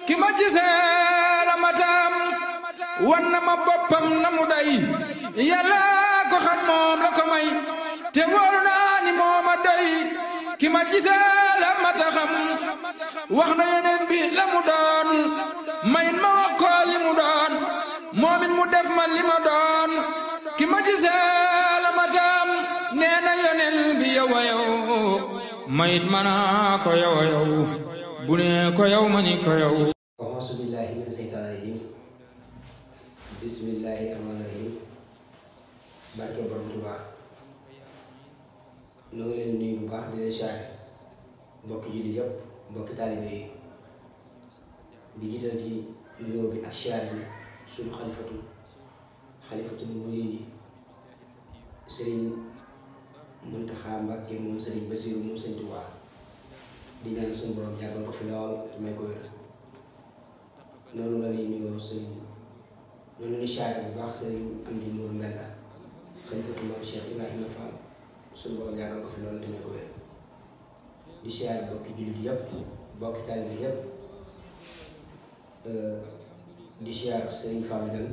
ki ma gisee la matam wan na ma boppam na mu day yàlla ko xam moom la ko may te wóolu naa ni mooma doy ki ma gisee la mata xam wax na yeneen bi la mu doon mayit ma wax ko li mu doon moomin mu def ma li ma doon ki ma gisee la matam nee na yeneen bi yow a yow mayit ma naa ko yow a yow bu ne ko yow ma ni ko yow. auzu billahi mina seytaani rajim bismillahi rahmaani rahim barke borom Tuubaa ñoo ngi leen di nuyu bu baax di leen siyaare mbokki jullit yëpp mbokki taalibe yi di jiital ci nuyoo bi ak siyaare bi suñu xalifatul muriidi Sëriñ Muntaxa Mbàkke moom Sëriñ Basiru moom Sëriñ Tuubaa di ñaan suñu borom jàggal ko fi lool te may ko wér noonu la ñuy nuyoo sëriñ noonu ñu siyaare bu baax Sëriñ Amdi Mour Mbenda xalifatul maam Cheikh Ibrahima Fall suñu borom jàggal ko fi lool te may ko wér di siyaare bokki jullit yëpp bokki taalibe yëpp di siyaare Sëriñ Fall Gan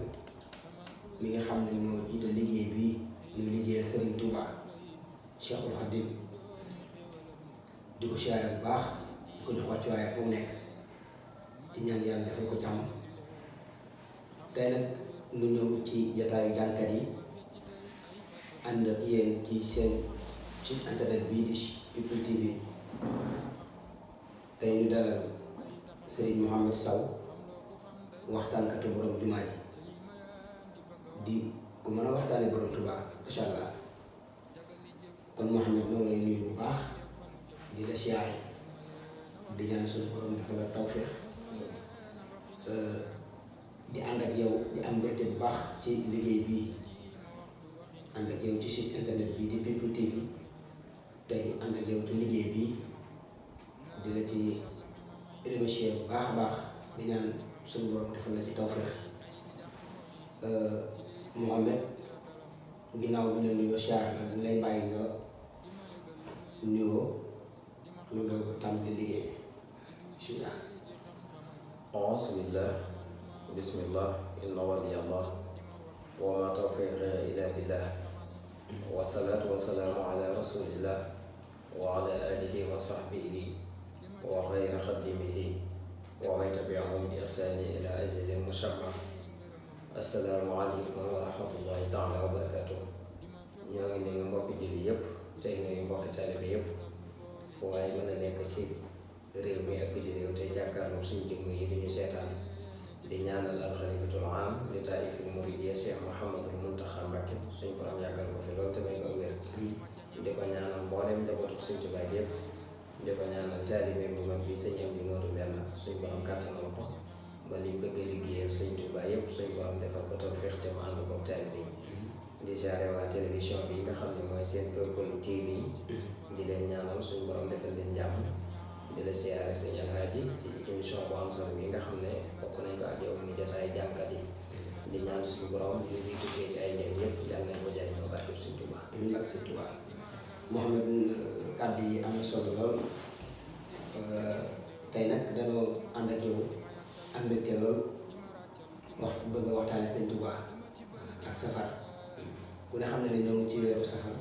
mi nga xam ne moo jiite liggéey bii ñu liggéeyal Sëriñ Touba Cheikhul Khadim di ko siyaare bu baax di ko jox wàccuwaay fu mu nekk di ñaan yàlla defal ko jàmm tey nag ñu ñëw ci jataayu jànkat yi ànd ak yéen ci seen site internet bii di People TV tey ñu dalal Serigne Mohamed Sow waxtaankatu borom jumaa ji di ku mën a waxtaane borom Tuubaa incha allah kon Mohamed moo lay nuyu bu baax di la siyaare di ñaan suñu borom dafa la tawfeex di ànd ak yow di am mbégte bu baax ci liggéey bii ànd ak yow ci site internet bii di People TV tey ànd ak yow ci liggéey bii di la ci remercier bu baax a baax di ñaan suñu borom defal la ci tawfeex Mohamed ginnaaw bi la nuyoo siyaare la lay bàyyi nga nuyoo ñu doog a tàmbali liggéey bismillah. auzu billah bismillah inna waliyallah wa ma tawfiqi illa billah wa salaatu wa salaamu ala rasulillah wa ala alihi wa sahbihi wa xayra xadimihi wa man tabiahum bi ihsani ila ajalin musamma. assalaamu aleykum wa rahmatullahi taala wa barakatuh. ñoo ngi nuyu mbokki julli yëpp tey nuyu mbokki taalibe yëpp fu waaye mën a nekk ci réew mi ak biti réew tey jàkkaarloo suñu jëmm yi di ñu seetaan di ñaanal alxalifatul aam li taifil muridiyya Cheikh Mouhamadul Muntaxa Mbàkke suñu borom yàggal ko fi loolu te may ko wér di ko ñaanal mboolem njabootu Sëñ Tuubaa yëpp di ko ñaanal taalibe bu mag bi sëñ Amdi Moodu Mbenda suñu borom kàttanal ko ba li bëgg a liggéeyal Sëñ Tuubaa yëpp suñu borom defal ko tawfeex te mu ànd ko taalibe yi di jaare waa télévision bi nga xam ne mooy seen People TV di leen ñaanal suñu borom defal leen jàmm di la siyaare sëñ Alhaaji ci émission bu am solo bi nga xam ne bokk nañ ko ak yow ni jotaay jànkat yi di ñaan suñu borom li ñuy tukkee ci ay njëriñ yëpp yàlla nañ ko jariñoo barkeb Sëñ Tuubaa ak Sëñ Tuubaa. Mohamed kàddu yi am na solo lool tey nag dañoo ànd ak yow am mbégte lool wax bëgg a waxtaane Sëñ Tuubaa ak safar ku ne xam ne ñoo ngi ci weeru safar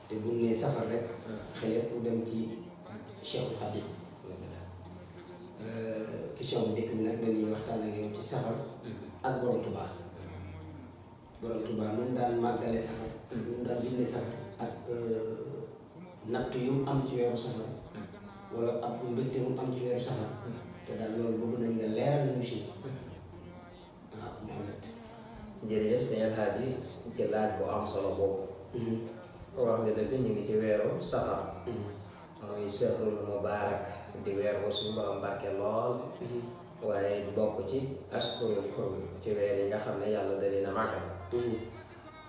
te bu ñu nee safar rek xëy yëpp dem ci Cheikhul Khadim question bu njëkk bi nag dañuy waxtaan ak yow ci safar ak borom Tuubaa moom daan màggale safar moom daan dundee safar ak natt yu mu am ci weeru safar wala ab mbégte mu am ci weeru safar te daal loolu bëgg nañ nga leeral ñu si waaw Mohamed. jërëjëf sëñ Alhaaji ci laaj bu am solo boobu wax nga dëgg ñu ngi ci weeru safar muy sehrul mubaarak di weer bu suñu borom barke lool waaye bokk ci ashkurul xurum ci weer yi nga xam ne yàlla da leen a màggal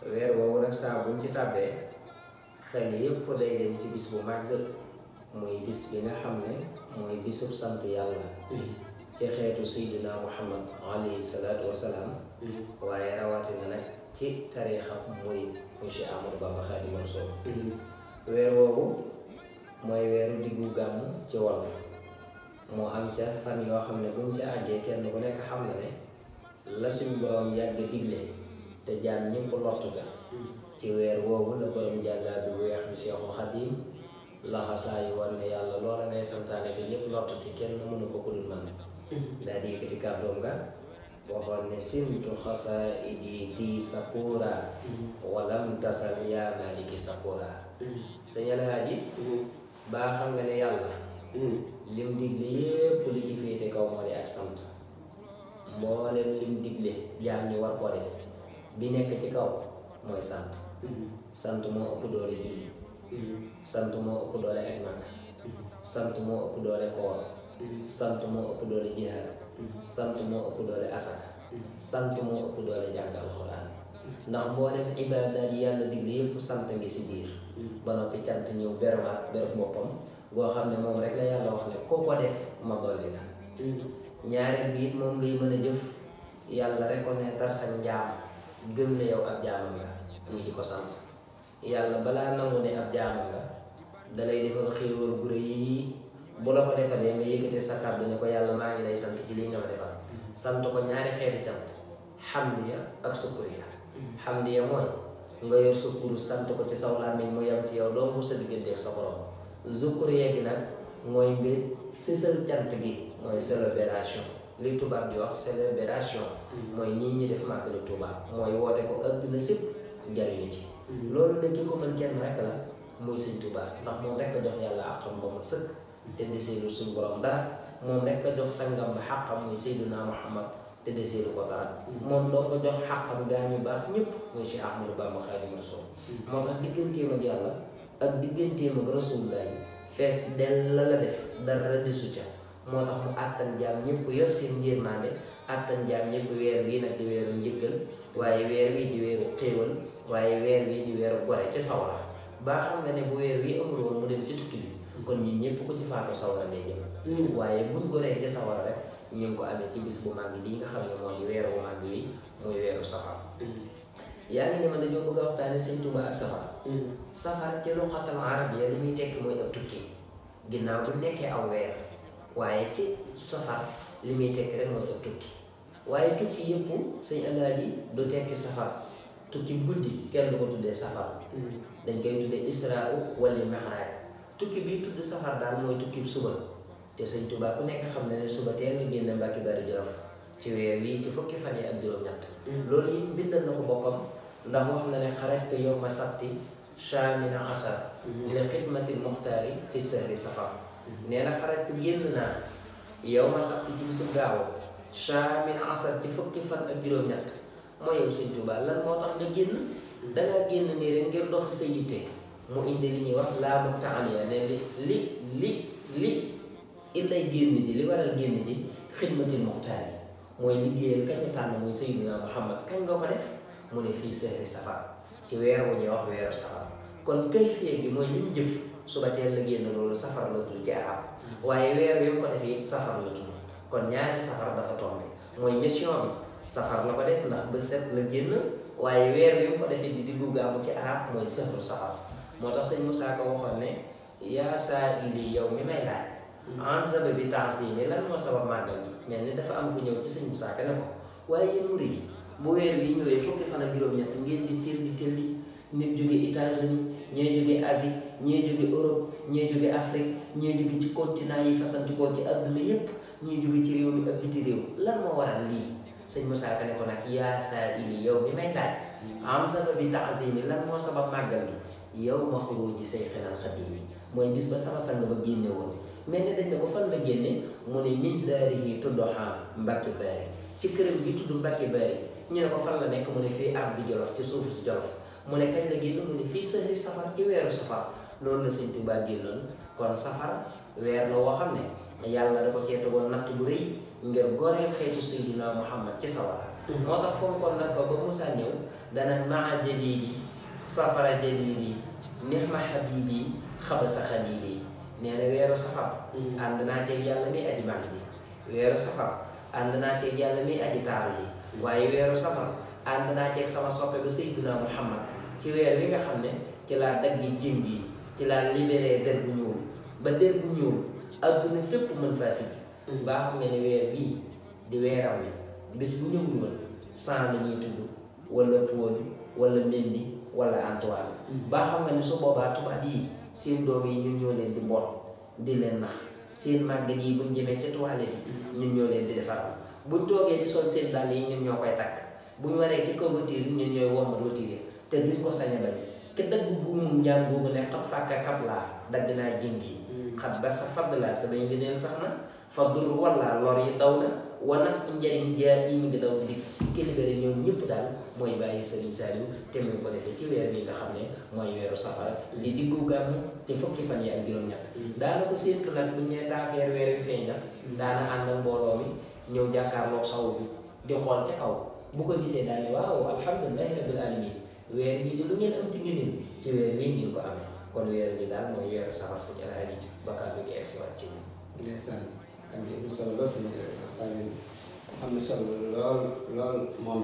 weer woowu nag saa buñ ci tàbbee xel yépp day dem ci bis bu màgg muy bis bi nga xam ne mooy bisub sant yàlla ci xeetu sayyidina Muhammad alayhi salaatu wasalaam waaye rawatina nag ci tariixa muy Cheikh Ahmadou Bamba Xaadimu Rasuul weer woowu mooy weeru diggu gàmm ci wolof moo am ca fan yoo xam ne buñ ca àggee kenn ku nekk xam na ne la suñ borom yàgg digle te jaam ñëpp lottu ga ci weer woowu la borom jàllaa bi weex bi Seexul Xadiim laxasaayu war ne yàlla loola ngay santaane te ñëpp lottu ci kenn mënu ko ku dul man daal di yëkkati kàddoom nga waxoon ne sintu xasaidi di sakura walam tasal yaa maliki sakura sa ñalaaj yi baa xam nga ne yàlla lim digle yépp li ci féete kaw moo di ak sant mboolem lim digle jaam ñu war ko def bi nekk ci kaw mooy sant sant moo ëpp doole julli sant moo ëpp doole ak mag sant moo ëpp doole koor sant moo ëpp doole jihaad sant moo ëpp doole asaka sant moo ëpp doole jàng alxuraan ndax mboolem ibaadaat yi yàlla digle yépp sant ngi si biir ba noppi cant ñëw berwaat ber boppam boo xam ne moom rek la yàlla wax ne ko ko def ma dolli la ñaareel bi it moom ngay mën a jëf yàlla reconnaître sa njaam gëm ne yow ab jaamam nga muy di ko sant yàlla balaa nangu ne ab jaamam nga dalay defal xéewal gu rëy yi bu la ko defalee nga yëkkati sa kàddu ne ko yàlla maa ngi lay sant ci lii nga ma defal sant ko ñaari xeeti cant xamdiya ak sukkuriya xamdiya mooy nga yor sukkuru sant ko ci saw làmmiñ mu yem ci yow doo ko sa diggante ak sa borom sukkuriya gi nag mooy nga fësal cant gi mooy célébration li tubaab di wax célébration mooy ñii ñi def màggalu Tuubaa mooy woote ko adduna sépp njariñu ci loolu nag ki ko mën kenn rek la muy Sëñ Tuubaa ndax moom rek a jox yàlla ak xam ba mu sëkk te deseelu suñ borom dara moom rek a jox sangam ba xàqam muy Seydina Muhammad te deseelu ko dara moom doo ko jox xàqam gaa ñu baax ñëpp muy Cheikh Ahmadou Bamba Xaadimu Rasuul moo tax digganteem ak yàlla ak digganteem ak Rasulullah fees dell la def dara desu ca moo tax mu àttan jaam ñëpp yor seen yërmande àttan jaam ñëpp weer wi nag di weeru njëggal waaye weer wi di weeru xéewal waaye weer wi di weeru gore ci sawara baa xam nga ne bu weer wi amul woon mu dem ci tukki bi kon ñun ñëpp ko ci faatu sawara lay jëm waaye buñ goree ci sawara rek ñu ngi ko amee ci bis bu màgg bii nga xam ne mooy weeru bu màgg wi muy weeru safar yaa ngi ne ma dañoo bëgg a waxtaane Sëñ Tuubaa ak safar safar ci luxatal arabiyya li muy tekki mooy ab tukki ginnaaw bu nekkee aw weer waaye ci safar li muy tekki rek mooy ab tukki waaye tukki yëpp sëñ Alaaji du tekki safar tukki guddi kenn du ko tuddee safar dañ koy tuddee israa wala mi'raaj tukki bii tudd safar daal mooy tukki suba te Sëñ Tuubaa ku nekk xam ne ne suba teel nga génn Mbàkke Bari Jolof ci weer wii ci fukki fan yi ak juróom-ñett loolu yi bindal na ko boppam ndax wax na ne xarajtu yawma sabti shaamina ashar li xidmatil muxtaari fi sahri safar nee na xarajtu génn naa yawma sabti ci bisu gaaw shaamina ashar ci fukki fan ak juróom-ñett mooy yow Sëñ Tuubaa lan moo tax nga génn dangaa génn nii rek ngir dox sa yitte mu indi li ñuy wax laamu taaliya ne li illay génn ji li waral génn ji xidmatil muxtaari mooy liggéeyal kañu tànn muy Seydina Muhammad kañ nga ko def mu ne fii sahri safar ci weer wu ñuy wax weeru safar kon kay fee gi mooy li mu jëf suba teel la génn loolu safar la tudd ci arab waaye weer wi mu ko defee safar la tudd kon ñaari safar dafa tombé mooy mission bi safar la ko def ndax ba set la génn waaye weer wi mu ko defee di diggu gaamu ci arab mooy sahru safar moo tax sëñ Moussa Ka waxoon ne yaa saa ili yow mi may laaj en sababi taasimi lan moo sabab màggal gi mel ni dafa am ku ñëw ci sëñ Moussa Ka ne ko waaye yéen murid yi bu weer wi ñëwee fukki fan ak juróom-ñett ngeen di teel di nit jóge États-Unis ñee jóge Asie ñee jóge Europe ñee jóge Afrique ñee jóge ci continent yi fasantikoo ci àdduna yépp ñii jóge ci réew mi ak biti réew lan moo waral lii sëñ Moussa Ka ne ko nag yaa saa ili yow mi may laaj en sababi taasimi lan moo sabab màggal gi yow ma xuruuji Seyxinal Xadiim mooy bis ba sama sang ba génne woon mel ni dañ ne ko fan la génne mu ne min daarihi tuddoha Mbàkke Bari ci këram bi tudd Mbàkke Bari ñu ne ko fan la nekk mu ne fii ardi Jolof ci suufu si Jolof mu ne kañ la génn mu ne fii sahri safar ci weeru safar loolu la Sëñ Tuubaa génnoon kon safar weer la woo xam ne yàlla da ko cee tegoon natt bu rëy ngir goreel xeetu Seydina Muhammad ci sawara moo tax foofu kon nag ba Musaa ñëw dana maa jalili safara jalili nihma habibi xabasa xalili nee na weeru safar ànd naa ceeg yàlla mi aji màgg ji weeru safar ànd naa ceeg yàlla mi aji taaru ji waaye weeru safar ànd naa ceeg sama soppe ba Seydina Muhammad ci weer wi nga xam ne ci laa daggi jëm yi ci laa libéré der bu ñuul ba der bu ñuul adduna fépp mën faa siggi baa xam nga ne weer bii di weeram wi bés bu ñëwul woon sans la ñuy tudd wala Paul wala Mendy wala Antoine baa xam nga ne su boobaa tubaab yi seen doom yi ñun ñoo leen di mboot di leen nax seen màggat yi buñ jëmee ca toilette yi ñun ñoo leen di defaral buñ toogee di sol seen dàll yi ñun ñoo koy takk buñ waree ci couverture yi ñun ñooy wommat watiire te duñ ko sañ a bañ te dagg buumum njaam boobu ne xat fàkka kap laa dagg naa jing yi xat ba sa fadd laa sa bay ngi neen sax na fa dur wala lor yi daw na wanaf njariñ jaar yi mi ngi daw di kilibéri ñoom ñëpp daal mooy bàyyi Sëriñ Saliou te mu ko defee ci weer bi nga xam ne mooy weeru safar di diggu gàmmu te fukki fan yi ak juróom-ñett daana ko séentu nag buñ ne taafeer weer wi feeñ na daana ànd ak mbooloo mi ñëw jàkkaarloog saw bi di xool ca kaw bu ko gisee daal ne waaw alhamdulilahi rabbil alamin weer bi di lu ngeen am ci ngëneel ci weer bii ngeen ko amee kon weer bi daal mooy weeru safar sa jalaali bakkaar bi ngi egsiwaat ci ñun ndeysaan kan bi am solo lool sama am na solo lool lool moom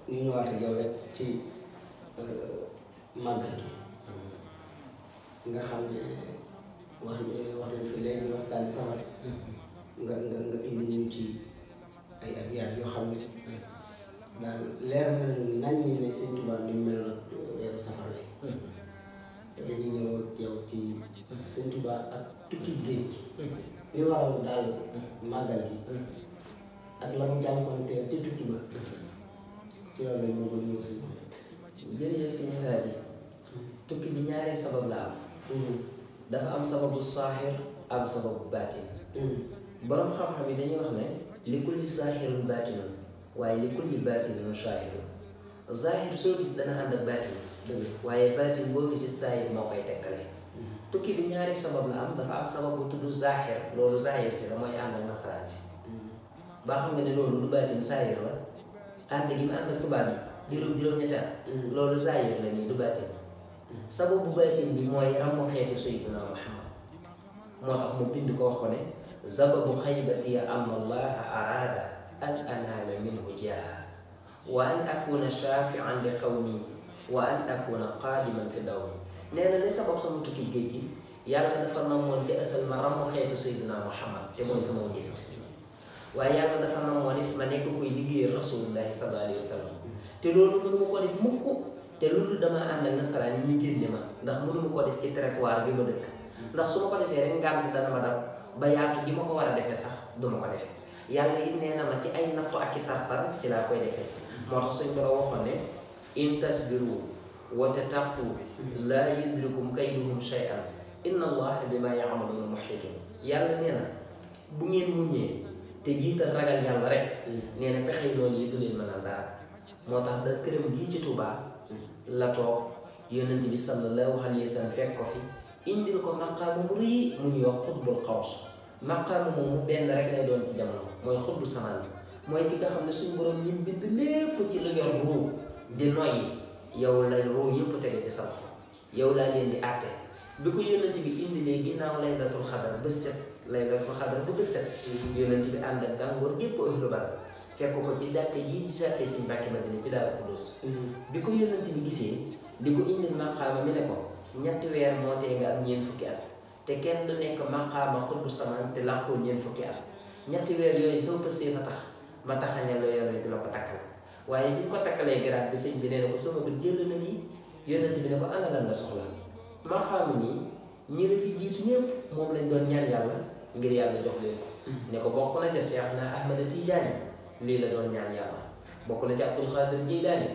ñu ñëwaat ak yow rek ci màggal gi nga xam ne wax nañ fi léegi waxtaani safar nga indi ñu ci ay abiyaat yoo xam ne daal leer na nañ ñi ne Sëñ Tuubaa ni mel na weeru safar bi te dañuy ñëw yow ci Sëñ Tuubaa ak tukki géej gi li waral daal màggal gi ak la mu jànkuwanteel te tukki ba ci loolu lañ moo ñëw si jërëjëf si ñaar ji tukki bi ñaari sabab la am dafa am sababu saaxir am sababu baatin borom xam-xam yi dañuy wax ne li kulli saaxirun baatinun waaye li kulli baatinin saahirun zaahir soo gis dana ànd ak baatin waaye baatin boo gisit saahir moo koy tekkale tukki bi ñaari sabab la am dafa am sabab bu tudd zaahir loolu zaahir si la mooy ànd ak nasaraan si baa xam nga ne loolu du baatin saahir la ànd gi mu ànd ak tubaab yi diiru juróom-ñetti at loolu zaahir la nii du baatin sababu baatin bi mooy ramu xeetu sayyidina Muhammad moo tax mu bind ko wax ko ne sababu xaybati anna allaha araada an anaala minhu jaaha wa an akuna shafian li xawmi wa an akuna qaadiman fi dawmi nee na li sabab sama tukki géej gi yàlla dafa namoon ci asal ma ramu xeetu sayyidina Muhammad te mooy sama njëriñ waaye yàlla dafa namoon it ma nekk koy liggéeyal rasulullahi sallallahu alayhi wa sallam te loolu mënu ma ko def mukk te loolu dama ànd ak nasaraan yi ñu génne ma ndax mënu ma ko def ci territoire bi ma dëkk ndax su ma ko defee rek ngànt dana ma dab ba yaatu gi ma ko war a defee sax du ma ko def yàlla it nee na ma ci ay nattu ak i tartar ci laa koy defee moo tax suñ borom waxoon ne in tasbiru wa tattaqu laa yudrikum kayduhum shay'an inna allaha bima ya'maluna muhitun yàlla nee na bu ngeen muñee te jiital ragal yàlla rek nee na pexe noonu yi du leen mën a dara moo tax da këram gii ci Tuubaa la toog yonent bi sallallahu alayhi wa sallam fekk ko fi indil ko maqaamu mu rëy mu ñuy wax xutbul xaws maqaamu moomu benn rek lay doon ci jamono mooy xutbu samaan bi mooy ki nga xam ne suñu borom lim bind lépp ci lu yor ruu di noyyi yow la ruu yëpp tege ci sa loxo yow laa leen di àtte bi ko yonent bi indilee ginnaaw laylatul xadar ba set laylatul xadar bu bës set yonent bi ànd ak gàngoor gépp ahlu Badar fekk ko ci jàkke yi ci jàkke si Mbàkke Madina ci Daaru Xudoos bi ko yonent bi gisee di ko indil maqaama mi ne ko ñetti weer moo tee nga am ñeent fukki at te kenn du nekk maqaama xutbu samaan te làqoo ñeent fukki at ñetti weer yooyu soo pësee fa tax ma taxañal la yoon wi di la ko takkal waaye bi ñu ko takkalee garaat bi sëñ bi nee na ko sama bët jël na nii yonent bi ne ko ana lan nga soxla maqaama nii ñi la fi jiitu ñëpp moom lañ doon ñaan yàlla ngir yàlla jox leen ko ne ko bokk na ca Seex na Ahmada Tijaani lii la doon ñaan yàlla bokk na ca Abdul Xaadir Jilaani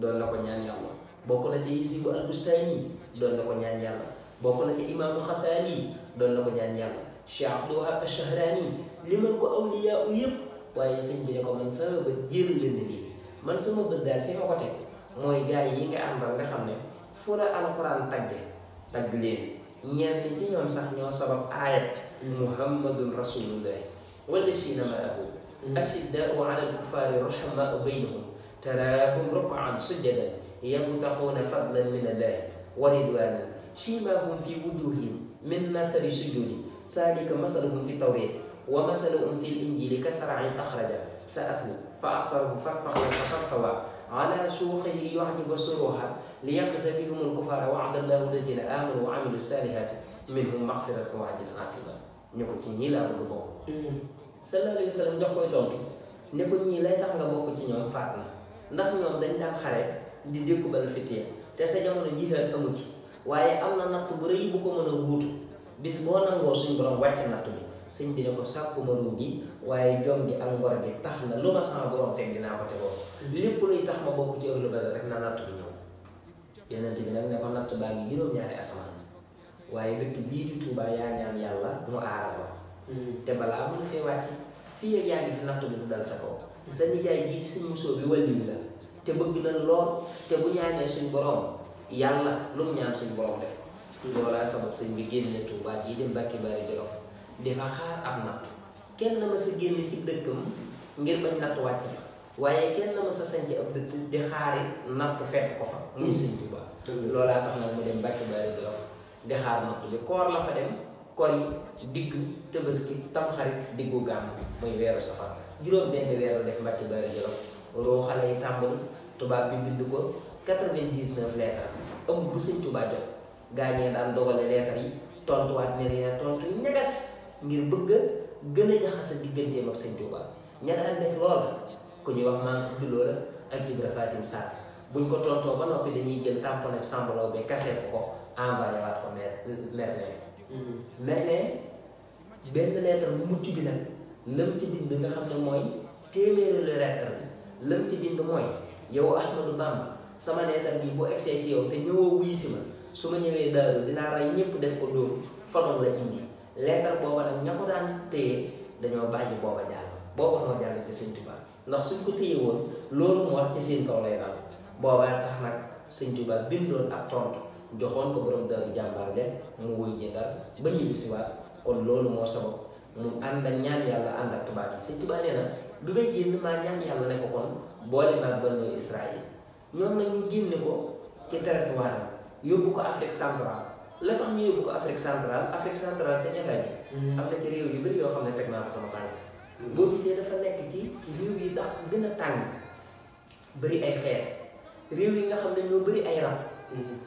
doon na ko ñaan yàlla bokk na ca Yasibu Al-Bustami doon na ko ñaan yàlla bokk na ca Imaamu Xasaali doon na ko ñaan yàlla Cheikh Abdul Wahab Ash-Shahraani limal ko awliyaa u yëpp waaye sëñ bi ne ko man sama bët jël leen lii man sama bët daal fi ma ko teg mooy gars yi nga àndal nga xam ne fu la alxuraan tagg leen ñenn ci ñoom sax ñoo sabab aayat muhammadun rasulullah wallazina ma'ahu ashiddaa'u 'ala al-kuffaari ruhamaa'u baynahum taraahum ruk'an sujjadan yabtaxuuna fadlan min allahi wa ridwaanan siimaahum fi wujuuhihim min nasari sujuudi zaalika masaluhum fi tawreeti wa masaluhum fi l-injiili kasar'in axraja sa'ahu fa asarahu fastawaa 'alaa suuqihi yu'jibu zuruuha liyaqta bihum al-kuffaara wa'ada allahu allazina aamanuu wa 'amilu saalihaati minhum maghfiratun wa ajrun azim ne ko ci ñii laa bëgg bokk. sallallahu alayhi wa sallam jox koy tontu ne ko ñii lay tax nga bokk ci ñoom faat na ndax ñoom dañ daan xare di dékku bal fitiya te sa jamono jihaad amu ci waaye am na natt bu rëy bu ko mën a wuutu bis boo nangoo suñ borom wàcc natt bi sëñ bi ne ko sàkku ma ruum gi waaye jom gi ak ngor gi tax na lu ma sama borom teg dinaa ko tegoo lépp luy tax ma bokk ci ahlu badar rek na natt bi ñëw yonent bi nag ne ko natt baa ngi juróom-ñaari asamaan waaye dëkk bii di Touba yaa ñaan yàlla mu aaral la te balaa mu fee wàcc fii ak yaa ngi fi natt bi du dal sa kaw sa nijaay bii di sëñ Musoo bi wàlliwu la te bëgg na lool te bu ñaanee suñ borom yàlla lu mu ñaan suñ borom def loolaa sabab sëñ bi génne Touba jii di Mbàkke Bari Jolof dafa xaar ab natt kenn ma sa génne ci dëkkam ngir bañ natt wàcc fa waaye kenn ma sa sañc ab dëkk di xaari natt fekk ko fa muy sëñ Touba loolaa tax nag mu dem Mbàkke Bari Jolof di xaar natt li koor la fa dem koor yi digg Tabaski Tamxarit diggu gàmm muy weeru safar juróom benn weeru def Mbàkke Bari Jolof roo xale yi tàmbali tubaab bi bind ko 99 lettres amul bu sëñ Touba jot gaañee daan dogale lettres yi tontuwaat ne leen tontu yi ñagas ngir bëgg a gën a jaxase digganteem ak sëñ Touba ña daan def loola ku ñuy wax maam bi loola ak Ibra Fatim Sarr buñ ko tontoo ba noppi dañuy jël tamponné sambalaw bi kase ko envoyé waat ko Merlin Merlin benn lettre bu mucc bi nag lëm ci bind nga xam ne mooy téeméeri lettre bi lëm ci bind mooy yow Ahmadou Bamba sama lettre bi bu egsee ci yow te ñëwoo wuy si ma su ma ñëwee daaru dinaa rey ñëpp def ko dóom fotom la indi lettre booba nag ña ko daan téye dañoo bàyyi booba jàll booba moo jàll ci Sëñ Tuubaa ndax suñ ko téye woon loolu mu wax ci seen kaw lay dal boobaa tax nag Sëñ Tuubaa bindoon ak tontu joxoon ko borom daaru jàmbaar de mu wuy jëndal ba ñibbi si waat kon loolu moo sabab mu ànd ak ñaan yàlla ànd ak tubaab yi Sëñ Tuubaa nee na bi may génn maa ñaan yàlla ne ko kon boole maag Banu Israël ñoom nag ñu génne ko ci territoire yóbbu ko Afrique centrale la tax ñu yóbbu ko Afrique centrale sa ñaxaay bi am na ci réew yu bëri yoo xam ne teg naa ko sama tànk boo gisee dafa nekk ci réew yi ndax gën a tàng bëri ay xeer réew yi nga xam ne ñoo bëri ay rab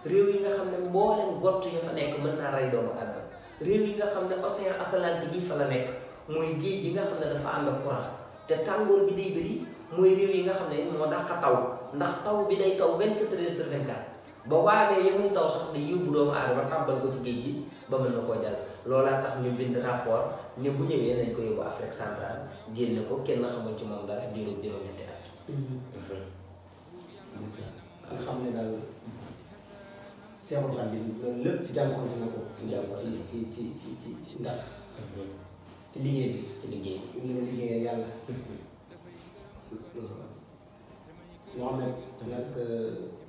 réew yi nga xam ne mbooleem gott ya fa nekk mën naa rey doomu adama réew yi nga xam ne océan Atlantique yi fa la nekk mooy géej yi nga xam ne dafa ànd ak courant te tàngoor bi day bëri mooy réew yi nga xam ne moo dàq taw ndax taw bi day taw 24 heures sur 24 ba waamee ya muy taw sax day yóbbu doomu aadama tàmbal ko ci géej gi ba mën na koo jàll loolaa tax ñu bind rapport ne bu ñëwee nañ ko yóbbu Afrique centrale génne ko kenn xamul ci moom dara diiru juróom-ñetti at nga xam ne daal Seexul Xadiim loolu lépp jànkuwante na ko ci ndax ci liggéey bi ñu ne liggéeyee yàlla Mohamed nag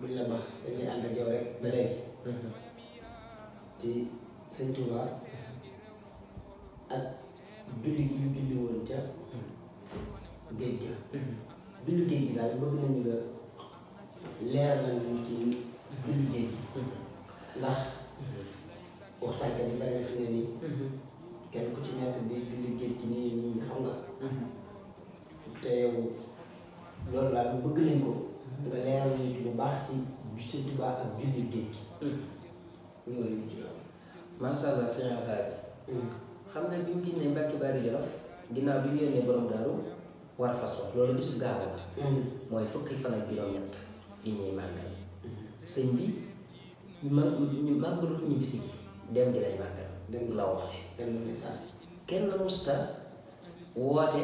buñ la baax dañuy ànd ak yow rek ba léegi ci Sëñ Tuubaa ak julli gi ñu julli woon ca géej ga julli géej gi daal bëgg nañu la leer nañu ci julli géej gi ndax waxtaankat yi bari na fi ne nii kenn ku ci nekk di julli géej gi nii xam nga te yow loolu daal bëgg nañ ko nga leeral ñu ci lu baax ci Sëñ Tuubaa ak julli géej gi ñu ngi ci loolu masha Allah sëñ Alaaji xam nga bi mu génnee Mbàkke Bari Jolof ginnaaw bi mu yónnee borom daaru war fas wax loolu bisu gaaw la mooy fukki fan ak juróom-ñett yi ñuy màggal sëñ bi ñu màggalut ñu bisi gi dem gi lay màggal dem la woote dem na sax kenn musta woote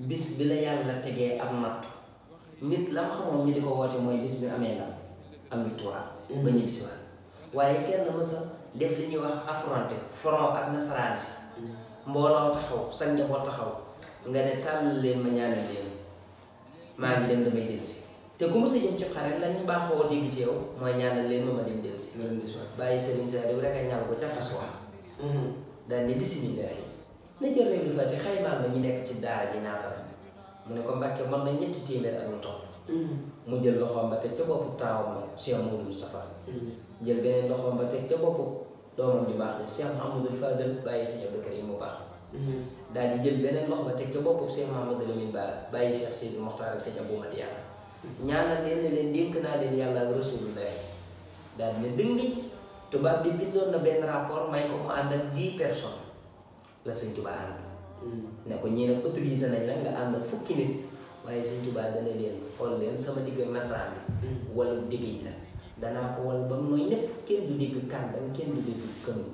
bis bi la yàlla tegee am natt nit la ma xamoon ñu di ko woote mooy bis bi amee ndam am victoire ba ñu bisiwaat waaye kenn mësa def li ñuy wax affronté front ak nasaraan si mbooloo taxaw sa njaboot taxaw nga ne tàll leen ma ñaanal leen maa ngi dem damay delsi te ku mësa jëm ci xare lañ ñu baaxoo dégg ci yow mooy ñaanal leen ma dem delsi bàyyi sëriñ Saliou rek a ñaan ko ca fas wax daal ni bisimilah na jël réew di fa ci xaymaan ba ñu nekk ci daara ji ñaata la mu ne ko Mbàkke mën na 3 téeméer ak lu topp mu jël loxoom ba teg ca boppu taawam ba Cheikh Mouhamadou Moustapha jël beneen loxoom ba teg ca boppu doomam ju baax ni Cheikh Mouhamadou Fadel bàyyi si Abdou Karim mu baax daal di jël beneen loxo ba teg ca boppu Cheikh Mouhamadou Lamine Bara bàyyi Cheikh Sidi Mokhtar ak Sëñ Abou Madiana ñaanal leen ne leen dénk naa leen yàlla ak Rasulullah daal ne dëngi tubaab bi bindoon na benn rapport may ko mu ànd ak 10 personnes la sëñ Tuubaa ànd ne ko ñii nag autorisé nañ la nga ànd ak fukki nit waaye sëñ Tuubaa dana leen xool leen sama digg ak nasaraan bi wala déggéej la danaa ko wal ba mu nooy ñépp kenn du dégg kàndam kenn du dégg kënu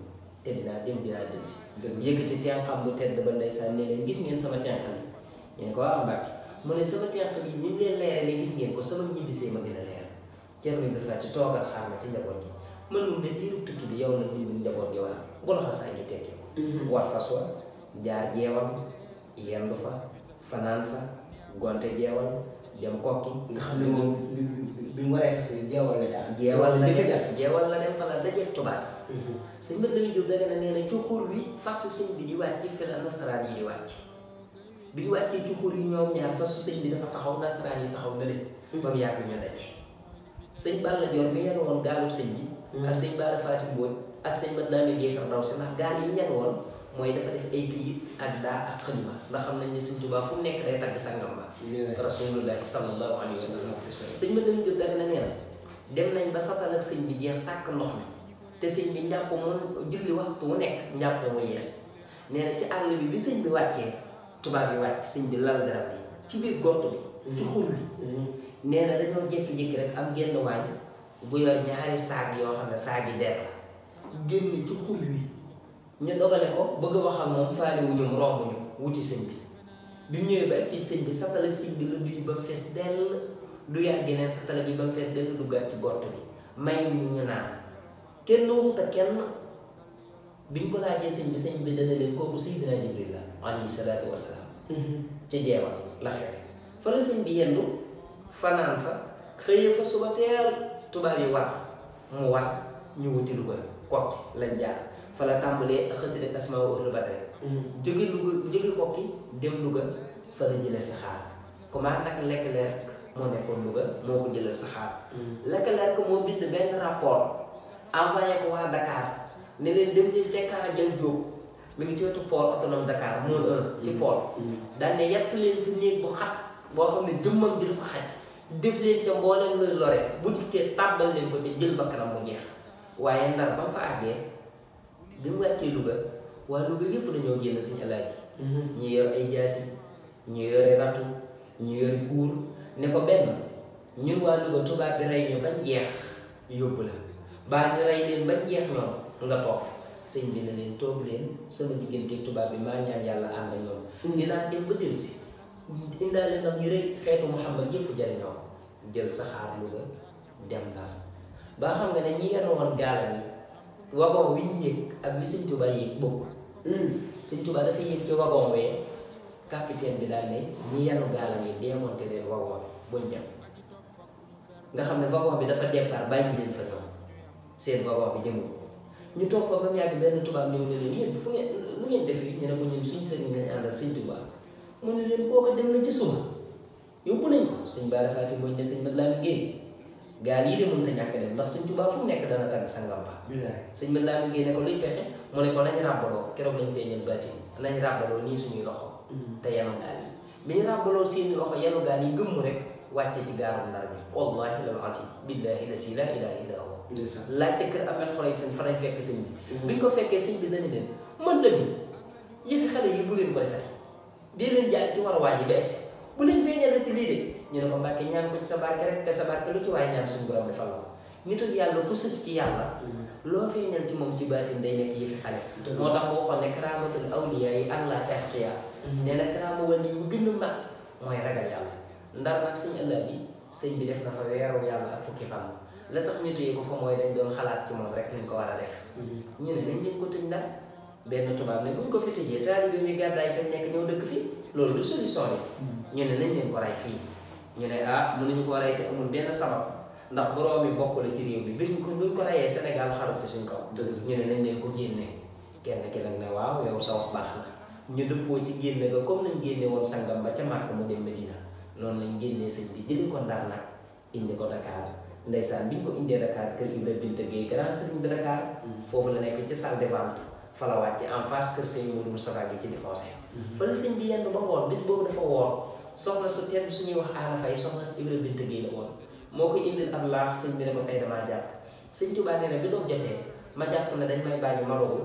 te dinaa dem dinaa delsi yëkkati tenxam bu tedd ba ndeysaan ne leen gis ngeen sama tenxam yi ñu ne ko waaw Mbàkke mu ne sama tenxam yi ni mu leen leerale gis ngeen ko sama ñibbisee ma gën a leer Cerno bi fàtte toogal xaar ma ci njaboot gi mënul ne diiru tukki bi yow la ñu njaboot gi war golo xasaa ngi tekki war fas wa jaar jeewal yendu fa fanaan fa gonte jeewal dem kokki nga xam ne moom bi mu waree fas jeewal la jaar jeewal la dem fa la dajeeg tubaab sëñ bët lañu jóg daga na nee na ci xur wi fasu sëñ bi di wàcc fi la nasaraan yi di wàcc bi ñu wàccee ci xur yi ñoom ñaar fasu sëñ bi dafa taxaw nasaraan yi taxaw na leen ba mu yàgg ñu daje sëñ Balla Joor bi yenn woon gaalu sëñ bi ak sëñ Bara Faati Mbooj ak sëñ Mat Lamin Géey Firdawsi ndax gaal yi yenn woon mooy dafa def ay këyit ak daa ak xalima ndax xam nañ ne sëñ Tuubaa fu mu nekk day tagg sangam ba rasulullahi sallallahu alayhi wa sallam sëñ Mat Lamin Jóob daga na nee na dem nañ ba satal ak sëñ bi jeex tàkk ndox mi te sëñ bi njàpp moom julli waxtu wu nekk njàpp mu yees nee na ci àll bi sëñ bi wàccee tubaab bi wàcc sëñ bi lal darab bi ci biir gott bi ci xur bi nee na dañoo jékki-jékki rek am genn waañ bu yor ñaari saag yoo xam ne saag yi der la génn ci xur wi ñu dogale ko bëgg a wax ak moom faale wu ñu romb ñu wuti sëñ bi mu ñëwee ba ak ci sëñ bi satala sëñ bi la duy ba mu fees dell du yàgg geneen satala bi ba mu fees dell duggaat ci gott bi may ñu naan kenn waxut ak kenn biñ ko laajee sëñ bi dana leen kooku Seydina Jibril la alayhi salaatu wasalaam ca jeewal la xew fa la sëñ bi yendu fanaan fa xëyee fa suba teel tubaab yi war mu war ñu wuti Louga kokki lañ jaar fa la tàmbalee xasida asmaa wa ahlu badri jóge Louga jóge kokki dem Louga fa la jëlee saxaar comment nag Leclerc moo nekkoon Louga moo ko jëlee saxaar Leclerc moo bind benn rapport envoyé ko waa Dakar ne leen dem leen ca Camp Diop mi ngi ci wetu port autonome Dakar mool 1 ci port daan ne yett leen fi néeg bu xat boo xam ne jëmmam ji dafa xaj def leen ca mboolem luy lore bu dikkee tàbbal leen ko ca jël bakkanam mu jeex waaye Ndar ba mu fa àggee bi mu wàccee Louga waa Louga yëpp dañoo génn suñu alaaji ñu yor ay jaasi ñu yore ratu ñu yore buur ne ko benn ñun waa Louga tubaab bi rey ñu bañ jeex yóbbu la baa ñu rey leen bañ jeex ñoom nga toog sëñ bi ne leen toog leen sama diggante tubaab bi maa ñaan yàlla ànd ak ñoom dinaa dem ba delsi indaale nag ñu rek xeetu Muhammad yëpp jariñoo ko jël saxaar Louga dem Ndar ba xam nga ne ñi yenn woon gaalam yi wagon wi ñu yëg ak bi sëñ Tuubaa yëg bokk sëñ Tuubaa dafa yëg ci wagon wee capitaine bi daal ne ñi yenn gaalam yi démonté leen wagon bi buñ dem nga xam ne wagon bi dafa départ bàyyi leen fa ñoom seen wagon bi demul ñu toog fa ba mu yàgg benn tubaab ñëw ne leen yéen fu ngeen lu ngeen def yi ñu ne ko ñun suñu sëriñ lañ àndal sëñ Tuubaa mu ne leen kooku dem na ci suba yóbbu nañ ko sëñ Bara Faati Mbooj ne sëñ Mat Lamin Géey gaal yii de mënut a ñàkk dem ndax sëñ Tuubaa fu mu nekk dana tagg sangam ba sëñ Mat Lamin Géey ne ko luy pexe mu ne ko nañ ràbbaloo keroog lañ feeñal baatin nañ ràbbaloo nii suñuy loxo te yanu gaal yi bi ñu ràbbaloo seeni loxo yanu gaal yi gëmm rek wàcce ci gaaru Ndar bi wallahi lal azim billahi la si la ilaha illa huwa laajte kër Ahmed Xoroy seen fa lañ fekk sëñ bi biñ ko fekkee sëñ bi dana leen mën la ni yëfi xale yi bu leen ko defati di leen jaar ci war waa ji bees bu leen feeñalati lii de ñu ne ko Mbàkke ñaan ko ci sa barke rek te sa barke lu ci waaye ñaan suñu borom defal la ko nitu yàlla ku sës ci yàlla loo feeñal ci moom ci baatin day nekk yëfi xale moo tax boo xool ne karaamatul awliya yi allah asqiya nee na karaama wàll yu gën a mag mooy ragal yàlla Ndar nag sëñ ëllëg bi sëñ bi def na fa weeru yàlla ak fukki fan la tax ñu téye ko fa mooy dañ doon xalaat ci moom rek nañ ko war a def ñu ne nañ leen ko tëj Ndar benn tubaab ne buñ ko fi tëjee taalibe mi gàddaay fa nekk ñëw dëkk fii loolu du solution bi ñu ne nañ leen ko rey fii ñu ne ah mënuñu ko rey te amul benn sabab ndax borom mi bokk la ci réew mi buñ ko reyee Sénégal xaru ci suñ kaw ñu ne nañ leen ko génne kenn ki nag ne waaw yow sa wax baax na ñu dëppoo ci génne ko comme nañ génne woon sangam ba ca Màkka mu dem Medina noonu lañ génnee sëñ bi jëli ko Ndar nag indi ko Dakar ndeysaan biñ ko indee Dakar kër Ibra Binta Gueye grand sëriñ de Dakar foofu la nekk ci salle de vente fa la wàcc en face kër sëñ Modou Moustapha gi ci défoncé fa la sëñ bi yenn ba woor bis boobu dafa woor soxna su tedd suñuy wax Aana Fay soxna si Ibra Binta Gueye la woon moo koy indil ab laax sëñ bi ne ko tey damaa jàpp sëñ Tuubaa nee na bi doog jotee ma jàpp ne dañ may bàyyi ma rogu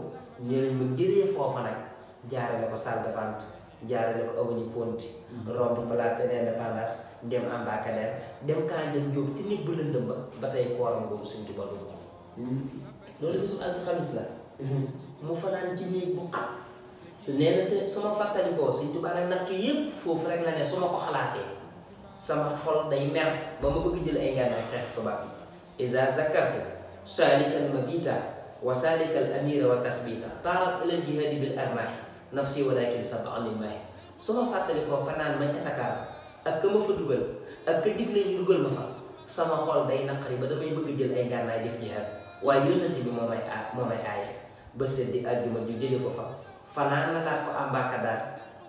ñu lañ ma jëlee foofa nag jaarale ko salle de vente jaarale ko avenue Ponty romb place de l'Indépendance dem Embarcadère dem Kandji Diop ci nit bu lëndëm ba tey kooram boobu Sëñ Tuubaa dugg loolu bisu alxamis la mu fanaan ci néeg bu xat su nee na su ma fàttalikoo Sëñ Tuubaa nag nattu yépp foofu rek la ne su ma ko xalaatee sama xol day mer ba ma bëgg jël ay ngànnaay xeex tubaab bi iza zakartu salikal mabita wa salikal amira wa tasbita taarat ilal jihadi bil armaahi nafsi walakin saba anil maahi su ma fàttalikoo panaan ma ca Dakar ak ka ma fa dugal ak ka digle ñu dugal ma fa sama xol day naqari ba damay bëgg jël ay ngànnaay def jihaad waaye yónnante bi moo may aaye ba seddi àjjuma ju jële ko fa fanaan na laat ko Embarcadère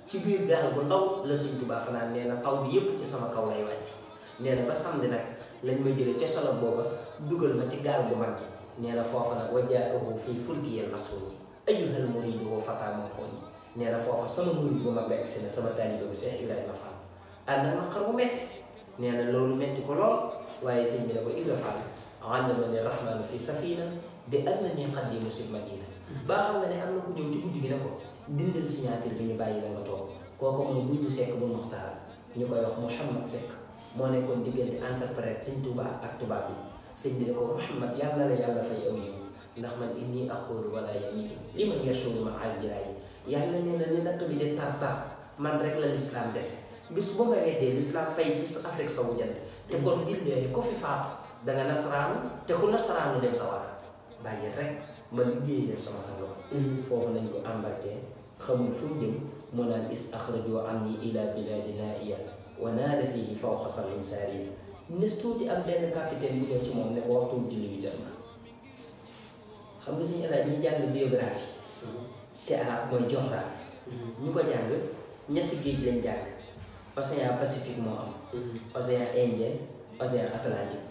ci biir gaal bu ndaw la Sëñ Tuubaa fanaan nee na taw bi yépp ci sama kaw lay wàcc nee na ba samedi nag lañ ma jëlee ca solo booba dugal ma ci gaal bu mag gi nee na foofa nag wajjaahu fii fulkiyal masuun ayyuhal muriidu wa fataa mamxuun nee na foofa sama murid bu mag la egsi na sama taalibe bu Seex Ibrahima Fall ànd ak naqar bu metti nee na loolu metti ko lool waaye sëñ bi ne ko Ibra Fall allamani rahmaanu fi safina bi annani qadimu sil madina baa xam nga ne am na ku ñëw ci guddi gi ne ko dindal signature bi ñu bàyyi la nga toog kooku mooy Buubu Sekk bu Muxtaar ñu koy wax Mouhamad Sekk moo nekkoon diggante interprète Sëñ Tuubaa ak tubaab bi sëñ bi ne ko Mouhamad yàlla na la yàlla fay aw yiw ndax man inni aqulu wala yamiin li man yashuru ma aljiraay yàlla nee na li natt bi di tar man rek la lislaam dese bis boo ma weddee lislaam fay ci Afrique sowu jant te kon billaahi ko fi faatu danga nasaraanu te ku nasaraanu dem sa war bàyyi rek ma liggéey leen sama sango foofu nañ ko embarqué xamul fu mu jëm mu naan is axraju anni ila biladi naiya wa naada fihi fawqa sab'in saariya nes tuuti am benn capitaine bu ñëw ci moom ne ko waxtu julli bi jot na xam nga suñu alaaj ñi jàng biographie te arab mooy géographie ñu ko jàng ñetti géej lañ jàng océan Pacifique moo am océan Indien océan Atlantique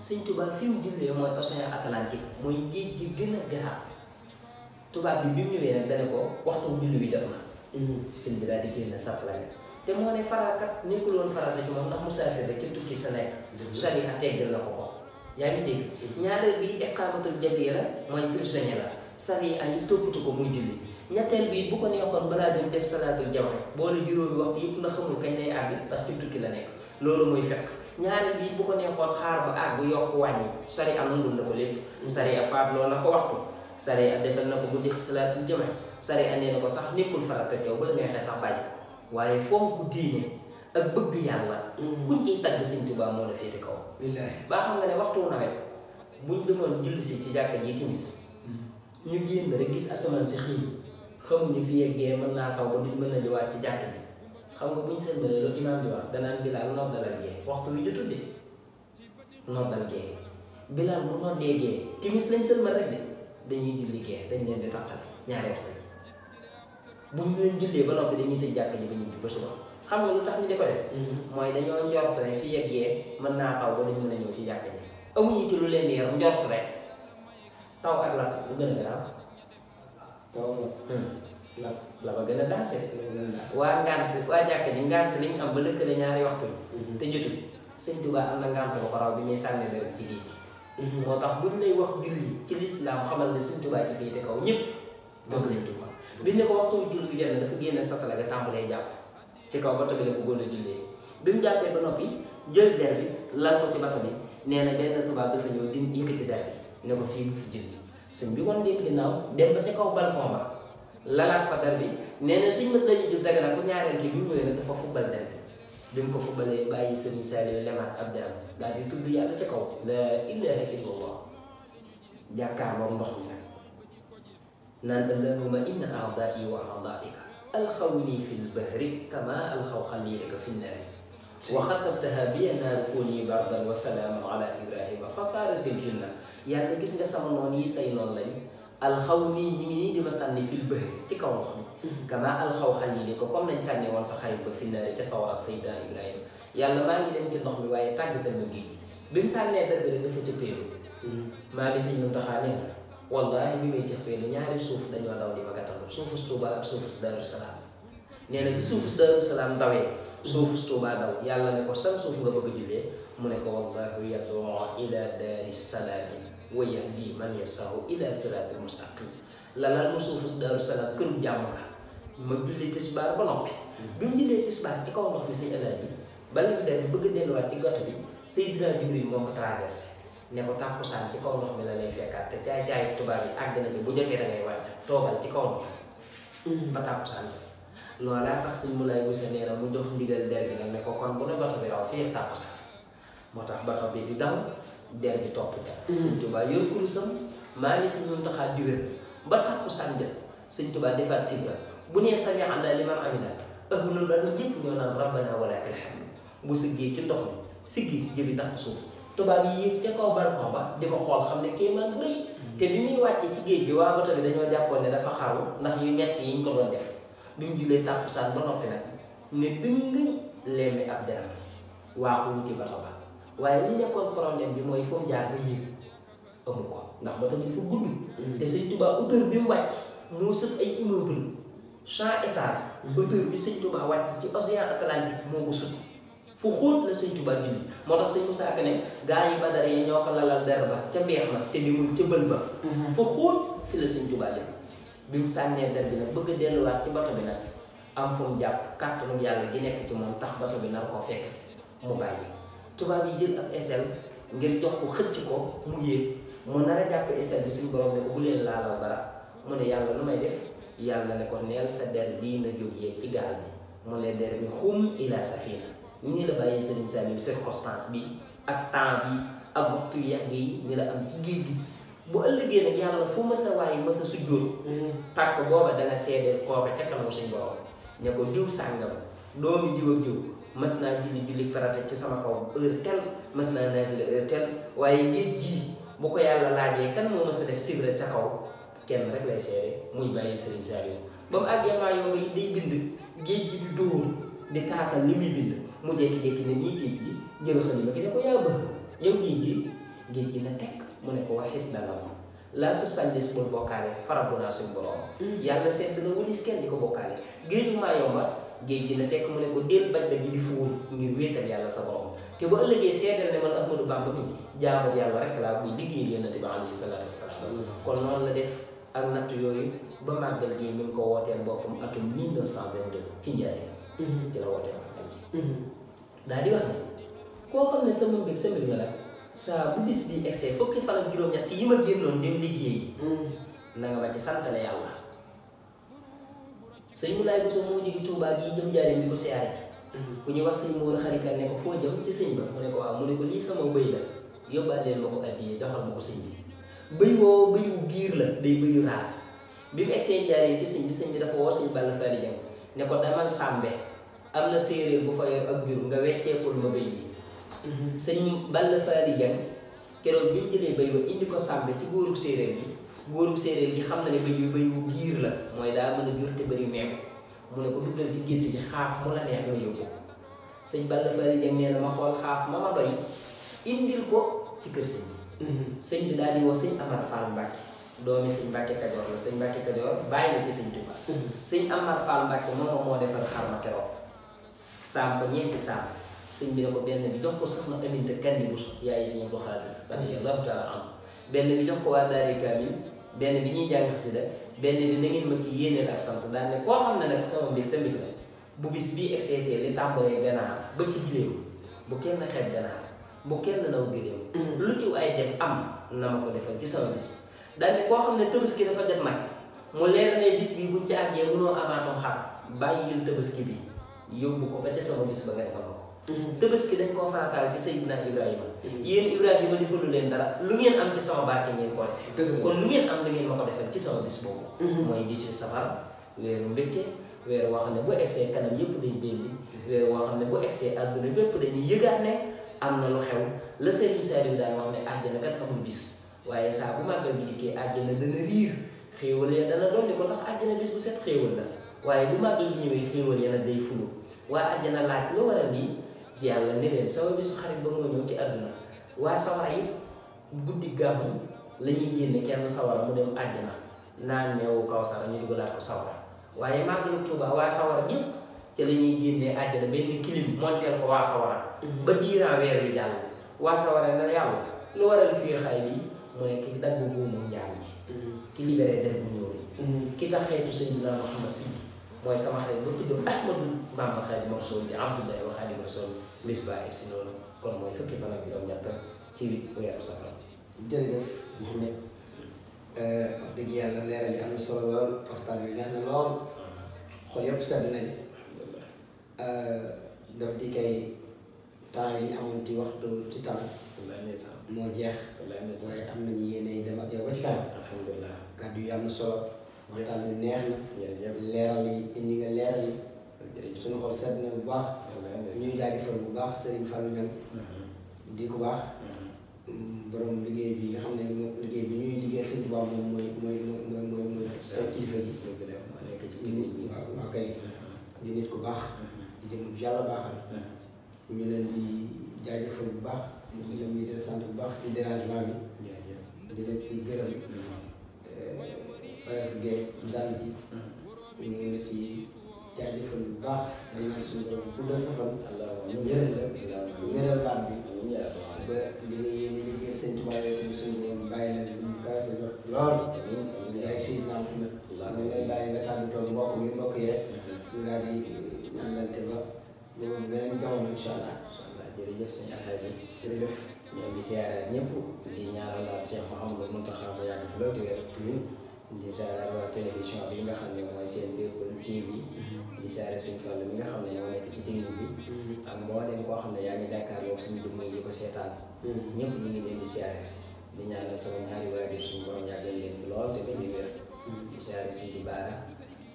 Sëñ Tuubaa fi mu jullee mooy océan Atlantique mooy géej gi gën a garaaw tubaab bi mu ñëwee nag dane ko waxtu julli bi jot na sëñ bi daal di génn safla te moo ne faraakat nekkul woon farata ci moom ndax musaafir rek ci tukki sa nekk sariya teggal na ko yaa ngi dégg ñaareel bi iqaamatul jabriya la mooy prisonnier la sariya yi toppatu ko muy julli ñetteel bi bu ko neexoon balaa dem def salaatul jawre boole juróomi waxtu yëpp nga xamul kañ lay àgg ndax ci tukki la nekk loolu mooy fekk ñaareel bi bu ko neexoon xaar ba àgg yokk wàññi sariya nangul na ko lépp sariya faatloo na ko waxtu sariya defal na ko bu def salaatul jawre sariya nee na ko sax nekkul farata teew ba la neexee sax bàyyi waaye fonk diine ak bëgg yàlla kuñ ciy tagg Sëñ Tuubaa moo la féete kaw baa xam nga ne waxtu nawet buñ demoon julli si ci jàkka ji timis ñu génn rek gis asamaan si xiin xamuñu fi yeggee mën naa taw ba duñ mën a ñëwaat ci jàkka ji xam nga buñ sëlmalee loolu imaam bi wax danaan Bilaal noddalal gee waxtu wi jotul de noddal gee Bilaal bu noddee gee timis lañ sëlmal rek de dañuy julli gee dañ leen di tàqale ñaari waxtu bu ñu leen jullee ba noppi dañuy tëj jàkka ji ba ñibbi ba suba xam nga lu tax ñu di ko def mooy dañoo njort ne fi yeggee mën naa taw ba duñ mën a ñëw ci jàkka ji amuñu ci lu leen di yar njort rek taw ak lakk lu gën a garaaw taw la ba gën a dansé waa ngant waa jàkka ji ngant liñ am ba lëkkale ñaari waxtu yi te jotul Sëñ Tuubaa am na ngant ba ko raw bi muy sànni la ci géej gi moo tax buñ lay wax julli ci lislaam xamal ne Sëñ Tuubaa ci féete kaw ñëpp moom Sëñ Tuubaa biñ ne ko waxtu julli bi jot na dafa génne satala ga tàmbalee jàpp ci kaw bato bi la bëggoon a jullee bi mu jàppee ba noppi jël der bi lal ko ci bato bi nee na benn tubaab dafa ñëw di yëkkati der bi ne ko fii bu fi julli sëñ bi wan leen ginnaaw dem ba ca kaw balcon ba lalaat fa der bi nee na sëñ mat lañu jub daga nag ku ñaareel kii bi mu ñëwee nag dafa fubbal der bi mu ko fubbalee bàyyi sëñ Saliou lemaat ab deram daal di tudd yàlla ca kaw la ilaha illallah jàkkaarloo ndox mi nag naan allahumma inna a'da'i wa a'da'ika alxawni fi lbahri kama alxaw xalilaka fi nnaari wa xatabtaha biya naaru kuni bardan wa salaaman ala ibrahima fa saaratil junna yàlla gis nga sama noon yi say noonu lañ alxawni ñi ngi nii di ma sànni fi lbahri ci kaw ndox mi kama alxaw xalilaka comme nañ sànni woon sa xarit ba fi nnaari ca sawara sayyidina ibrahima yàlla maa ngi dem ci ndox mi waaye tàggatal ma géej bi mu sànnee dër bi rek dafa cëppeelu maa ngi sëñ Muntaxa nee na wallahi bi may cëppeelu ñaari suuf dañoo daw di ma gàttandu suufus Tuubaa ak suufus Daaru Salaam nee na bi suufus Daaru Salaam dawee suufus Tuubaa daw yàlla ne ko san suuf nga bëgg a jullee mu ne ko wallahu yad'u ila daari salaami wa yahdi man yashaa'u ila siraatil mustaqim lalal ma suufu Daaru Salaam këru jàmm la ma julli tisbaar ba noppi bi mu jullee tisbaar ci kaw ndox bi sëñ Alaaji bala ñu dem bëgg delluwaat ci goto bi Seydina Jibril moo ko traversé ne ko tàkkusaan ci kaw ndox mi la lay fekkaat te caay-caay tubaab yi àgg na ci bu jotee da ngay wàcc toogal ci kaw ndox ba tàkkusaan loolaa tax sëñ Moulay Bousso nee na mu jox ndigal der bi nag ne ko kon bu ne bato bi raw fii tàkkusaan moo tax bato bi di daw der bi topp ja sëñ Tuubaa yor kurusam maa ngi sëñ Muntaxaa di wér ba tàkkusaan jël sëñ Tuubaa defaat sibra bu nee sami Allaahu liman hamidah ahlul badr jëpp ñoo naan rabbana wa lakal hamd bu siggee ci ndox mi siggi jëbi takk suuf tubaab yi yéeg ca kaw balcon ba di ko xool xam ne kéemaan bu rëy te bi muy wàcce ci géej gi waa bato bi dañoo jàppoon ne dafa xaru ndax yu metti yi ñu ko doon def bi mu julee tàkkusaan ba noppi nag ne dëngañ lemmi ab deram waaxu wuti bato ba waaye li nekkoon problème bi mooy fu mu jaar ba yéeg amu ko ndax bato bi dafa gudd te sëñ Tuubaa hauteur bi mu wàcc moo sët ay immeuble 100 étages hauteur bi sëñ Tuubaa wàcc ci océan Atlantique moo ko sut fu xóot la sëñ Tuubaa julli moo tax sëñ Musaa Ka ne gaa yi Badar yi ñoo ko lalal der ba ca beex na te dimul ca bël ba fu xóot fi la sëñ Tuubaa dem bi mu sànnee der bi nag bëgg a delluwaat ci bato bi nag am fu mu jàpp kàttanu yàlla gi nekk ci moom tax bato bi nar koo fekk si mu bàyyi tubaab yi jël ab échelle ngir jox ko xëcc ko mu yéeg mu nar a jàpp échelle bi suñ borom ne ko bu leen laalaw dara mu ne yàlla lu may def yàlla ne ko neel sa der bii na jóg yéeg ci gaal bi mu ne der bi xum ila safina nii la bàyyi Serigne Saliou circonstance bi ak temps bi ak waxtu yàgg yi ni la am ci géej gi bu ëllëgee nag yàlla fu ma sa waaye ma sa sujjóot tàkk booba dana seedeel kooka ca kanam suñ borom ne ko diw sàngam doomi jiw ak jiw mas naa julli farata ci sama kaw heure tel mas naa naafila heure tel waaye géej gii bu ko yàlla laajee kan moo mas a def sibre ca kaw kenn rek lay seede muy bàyyi Serigne Saliou ba mu àggee maa yomb yi day bind géej gi di dóor di kaasal li muy bind mu jékki-jékki ne nii géej gi jël xalima gi ne ko yaa bëgg yow géej gi na tekk mu ne ko waxit dana ma laatu sànnis bul bokkaale farabu naa suñ borom yàlla seet dina wulis kenn di ko bokkaale géeju maa yomba géej gi na tekk mu ne ko déel bañ ba gi di fuul ngir wéetal yàlla sa borom te ba ëllëgee seedal ne man Ahmadou Bamba mi jaamu yàlla rek laa buy liggéey yonent bi alayhi salaatu wasalaam kon noonu la def ak natt yooyu ba màggal gi mi ngi ko wooteel boppam atum 1922 ci Njaaréem ci la wooteel màggal gi daal di wax ne koo xam ne sama mbég sa mbég nga nag saa bu bis bi egsee fukki fan ak juróom-ñett yi ma génnoon dem liggéey na nga ma ci santale yàlla sëñ Moulay Bousso moo jóge Tuubaa gi jëm Njaaréem bi ko siyaare ji ku ñuy wax sëñ Mourou Xarikan ne ko foo jëm ci sëñ ba mu ne ko waaw mu ne ko lii sama bëy la yóbbaaleel ma ko addiyee joxal ma ko sëñ bi bëy woo bëyu biir la day bëyu raas bi mu egsee Njaaréem ci sëñ bi dafa woo sëñ Balla Fally Dieng ne ko damal sàmbe am na séeréer bu fa yor ak jur nga wecceekul ma bëy bi sëñ Balla Fally Dieng keroog bi mu jëlee bëy ba indi ko sàmbe ci góorug séeréer gi xam na ne bëy bi bëyu biir la mooy daa mën a jur te bëri meew mu ne ko duggal ci gétt gi xaaf mu la neex nga yóbbu sëñ Balla Fally Dieng nee na ma xool xaaf ma ma doy indil ko ci kër sëñ bi daal di woo sëñ Amar Fall Mbacke doomi sëñ Mbacke Kajoor la sëñ Mbacke Kajoor bàyyi na ci sëñ Tuubaa sëñ Amar Fall Mbacke moo defar xar ma keroog saam ko ñeenti saam sëñ bi ne ko benn bi jox ko soxna Aminta Kandi Bousso yaay sëñ Abdou Khadir radiyallahu taala anhu benn bi jox ko waa Daari Kamil benn bi ñuy jàng xasida benn bi na ngeen ma ci yéeneel ak sant daal ne koo xam ne nag sama mbir sa mbir la bu bis bii excité li tàmbalee ganaar ba ci giléew bu kenn xeeb ganaar bu kenn naw giléew lu ci ay dem am na ma ko defal ci sama bis daal ne koo xam ne tabaski dafa jot nag mu leer ne bis bi buñ ci àggee mënoo amaatoo xar bàyyil tabaski bi yóbbu ko ba ca sama bis ba nga defal ko tabaski dañ koo farataal ci Seydina Ibrahima yéen Ibrahima defalu leen dara lu ngeen am ci sama barke ngeen ko defee kon lu ngeen am lu ngeen ma ko defal ci sama bis boobu mooy 18 safar weeru mbégte weer woo xam ne bu egsee kanam yëpp day belli weer woo xam ne bu egsee àdduna bépp dañuy yëgaat ne am na lu xew la Serigne Saliou daan wax ne àjjana kat amul bis waaye saa bu màggal gi dikkee àjjana dana riir xéewal ya dana dolli ko ndax àjjana bis bu set xéewal la waaye bu màggal gi ñëwee xéewal ya nag day fulu waa àjjana laaj lu waral lii ci yàlla ne leen sama bisu xarit ba moo ñëw ci àdduna waa sawara yi guddi gàmmu la ñuy génne kenn sawara mu dem àjjana naan meewu Kawsara ñu dugalaat ko sawara waaye màggalu Tuuba waa sawara ñëpp ca la ñuy génnee àjjana benn kilim monteel ko waa sawara ba diiraa weer wi jàll waa sawara na yàlla lu waral fii xay bi mu ne ki dagg buumu njaam mi ki libéré der bu ñuul ki tax xeetu Seydina Muhammad si mooy sama xarit ba tudd Ahmadu Bamba Xaadimu Rasuul di Abdullahi wa Xaadimu Rasuul bis ba si noonu kon mooy fukki fan ak juróom-ñett ci weeru safar. jërëjëf Mouhamed wax dëgg yàlla leeral yi am na solo lool waxtaan bi neex na lool xol yëpp sedd nañ daf di kay temps yi amoon ci waxtu ci temps moo jeex waaye am nañu yéene dem ak yow ba ci kanam. alhamdulilah kàddu yi am na solo waxtaan bi neex na leeral yi indi nga leeral yi suñu xol sedd na bu baax ñuy jaajëfal bu baax Serigne Fallou Niang di ku baax borom liggéey bi nga xam ne moom liggéey bi ñuy liggéey sëñ Tuubaa moom mooy kilifa ji waaw kay di nit ku baax di jëm yàlla baaxal ñu leen di jaajëfal bu baax ñu leen di sant bu baax ci dérangement bi di leen ci gërëm oyof gee daal ji ñu ngi ci jaajëfal bu baax di ñaan suñu borom guddal sa fan ñu njëriñ la wéral baat bi ba li nga yéene liggéey sëñ Tuubaa yooyu suñu borom bàyyi leen ñu kawe sa jot lool ay Seydina Muhammad ñu lay bàyyi nga tàggatoo mbokk yi rek ñu daal di ñaanalante ba boobu beneen jamono incha allah. jërëjëf sëñ Alaaji jërëjëf ñoo ngi siyaare ñëpp di ñaanal la Cheikh Mouhamadou Mountakha mu yàgg fi loolu te wér di siyaare waa télévision bi nga xam ne mooy seen Birkoul TV di siyaare sëñ Fall mi nga xam ne moo nekk ci technique bi ak mboolem koo xam ne yaa ngi jàkkaarloo suñu jëmm yi ko seetaan ñëpp ñu ngi leen di siyaare di ñaanal sama ñaari waajur suñu borom yàggal leen fi lool te ba di wér di siyaare Sidi Bara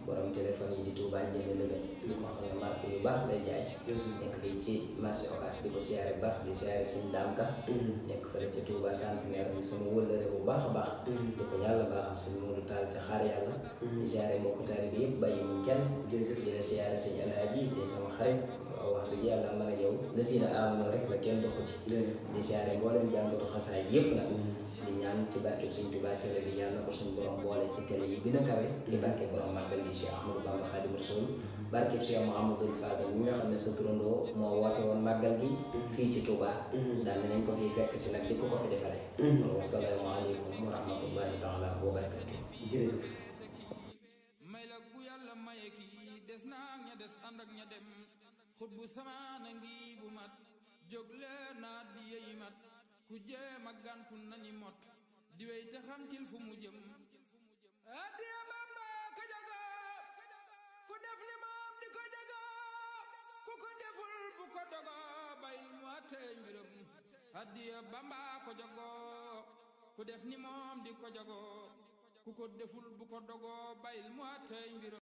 borom téléphone yi di Touba jënd lëgën moo xam ne marque yu baax lay jaay nekk fii ci marché Ocass di ko siyaare bu baax di siyaare suñu daamka nekk fële ca Touba centenaire bi sama wëllëre bu baax a baax di ko yàlla baaxam suñu Modou Tall ca xaar yàlla di siyaare mbokku taalibe bi yëpp bàyyi mu kenn di la siyaare sëñ Alaaji di sama xarit wax dëgg yàlla man ak yow la si na amoon rek la kenn doxu ci di siyaare mboolem jàngatu xasaay yëpp nag di ñaan ci barke Sëñ Tuubaa télé bi yàlla na ko suñu borom boole ci télé yi gën a kawe ci barke borom màggal gi Cheikh Ahmadou Bamba Xaadimu Rasuul barke Cheikh Mouhamadoul Fadal mi nga xam ne sa turandoo moo woote woon màggal gi fii ci Touba daal nañ ko fi fekk si nag di ko fi defale wassalaamu aleykum wa rahmatullahi taala wa barakatuh jërëjëf may la bu yàlla maye kii des naa ña des ànd ak ña dem xut bu samaana ngi bu mat jóg leen naa di yeyi mat ku jéem a gàntu nañu mot di wey te xam til fu mu jëm addiya Bamba ka jaga ku def ni moom di ko jaga ku ko deful bu ko dogo bayil mu àttee mbiram addiya Bamba ko jago ku def ni moom di ko jago ku ko deful bu ko dogo bayil mu àttee mbiram